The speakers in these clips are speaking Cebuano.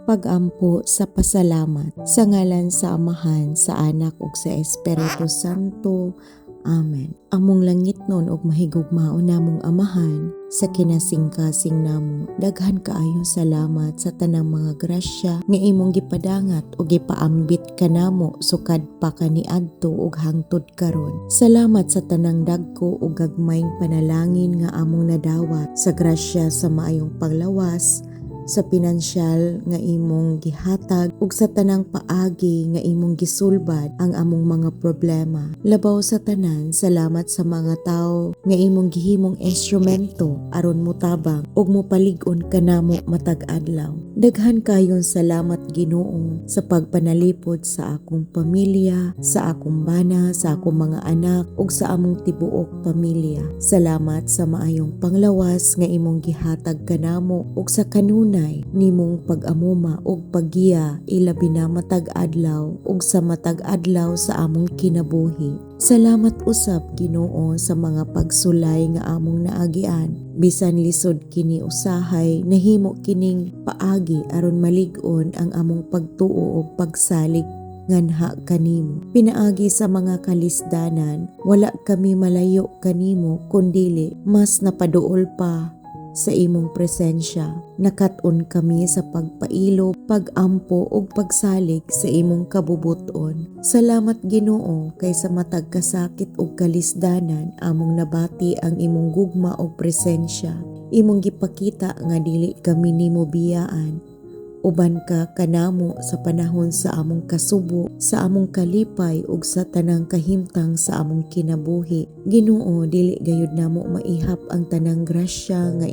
Pag-ampo sa pasalamat. Sa ngalan sa Amahan, sa Anak ug sa Espiritu Santo. Amen. Among langitnon ug mahigugmaon namong Amahan, sa kinasingkasing namo, daghan kaayo salamat sa tanang mga grasya nga imong gipadangat ug gipaambit kanamo sukad pa kaniadto ug hangtod karon. Salamat sa tanang dagko ug gagmayng panalangin nga among nadawat, sa grasya sa maayong paglawas, sa pinansyal nga imong gihatag ug sa tanang paagi nga imong gisulbad ang among mga problema. Labaw sa tanan, salamat sa mga tawo nga imong gihimong instrumento aron motabang ug mopalig-on kanamo matag adlaw. Daghan kayong salamat, Ginoo, sa pagpanalipod sa akong pamilya, sa akong bana, sa akong mga anak ug sa among tibuok pamilya. Salamat sa maayong panglawas nga imong gihatag kanamo ug sa kanunay nimong pag-amuma ug paggiya, ilabi na matag adlaw ug sa matag adlaw sa among kinabuhi. Salamat usab, Ginoo, sa mga pagsulay nga among naagian. Bisan lisod kini usahay, nahimo kining paagi aron malig-on ang among pagtuo ug pagsalig nganha kanimo. Pinaagi sa mga kalisdanan, wala kami malayo kanimo kundili mas napaduol pa sa imong presensya. Nakat-on kami sa pagpailo, pagampo ug pagsalig sa imong kabubuton. Salamat, Ginoo, kay sa matag kasakit ug kalisdanan, among nabati ang imong gugma ug presensya. Imong gipakita nga dili kami nimo biyaan. Uban ka kanamo sa panahon sa among kasubo, sa among kalipay ug sa tanang kahimtang sa among kinabuhi. Ginoo, dili gayud namo maihap ang tanang grasya nga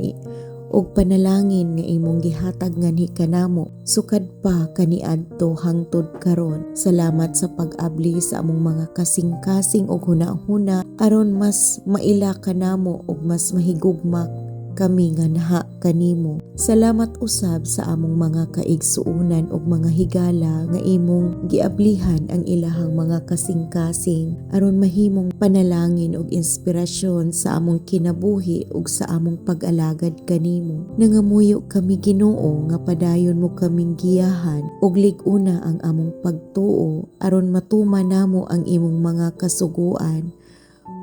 ug panalangin nga imong gihatag nganhi kanamo sukad pa kaniadto hangtod karon. Salamat sa pag-abli sa among mga kasing-kasing ug hunahuna aron mas maila kanamo ug mas mahigugma kami nganha kanimo. Salamat usab sa among mga kaigsuonan ug mga higala nga imong giablihan ang ilahang mga kasing-kasing aron mahimong panalangin ug inspirasyon sa among kinabuhi ug sa among pag-alagad kanimo. Nangamuyo kami, Ginoo, nga padayon mo kaming giyahan ug lig-una ang among pagtuo aron matuman namo ang imong mga kasuguan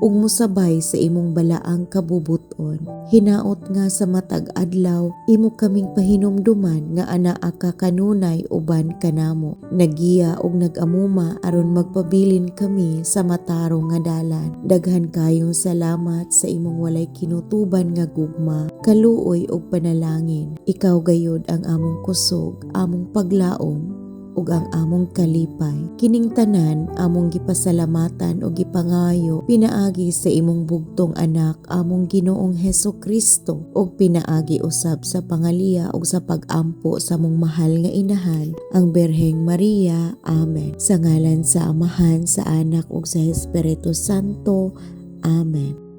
ug mosabay sa imong balaang kabubuton. Hinaot nga sa matag adlaw imo kaming pahinumduman nga anaa ka kanunay uban kanamo, nagiya ug nag-amuma aron magpabilin kami sa matarong nga dalan. Daghan kayong salamat sa imong walay kinutuban nga gugma, kaluoy ug panalangin. Ikaw gayud ang among kusog, among paglaom ug ang among kalipay. Kining tanan among gipasalamatan ug gipangayo pinaagi sa imong bugtong Anak, among Ginoong Heso Kristo, ug pinaagi usab sa pangaliya ug sa pag-ampo sa among mahal nga Inahan, ang Birheng Maria. Amen. Sa ngalan sa Amahan, sa Anak ug sa Espiritu Santo. Amen.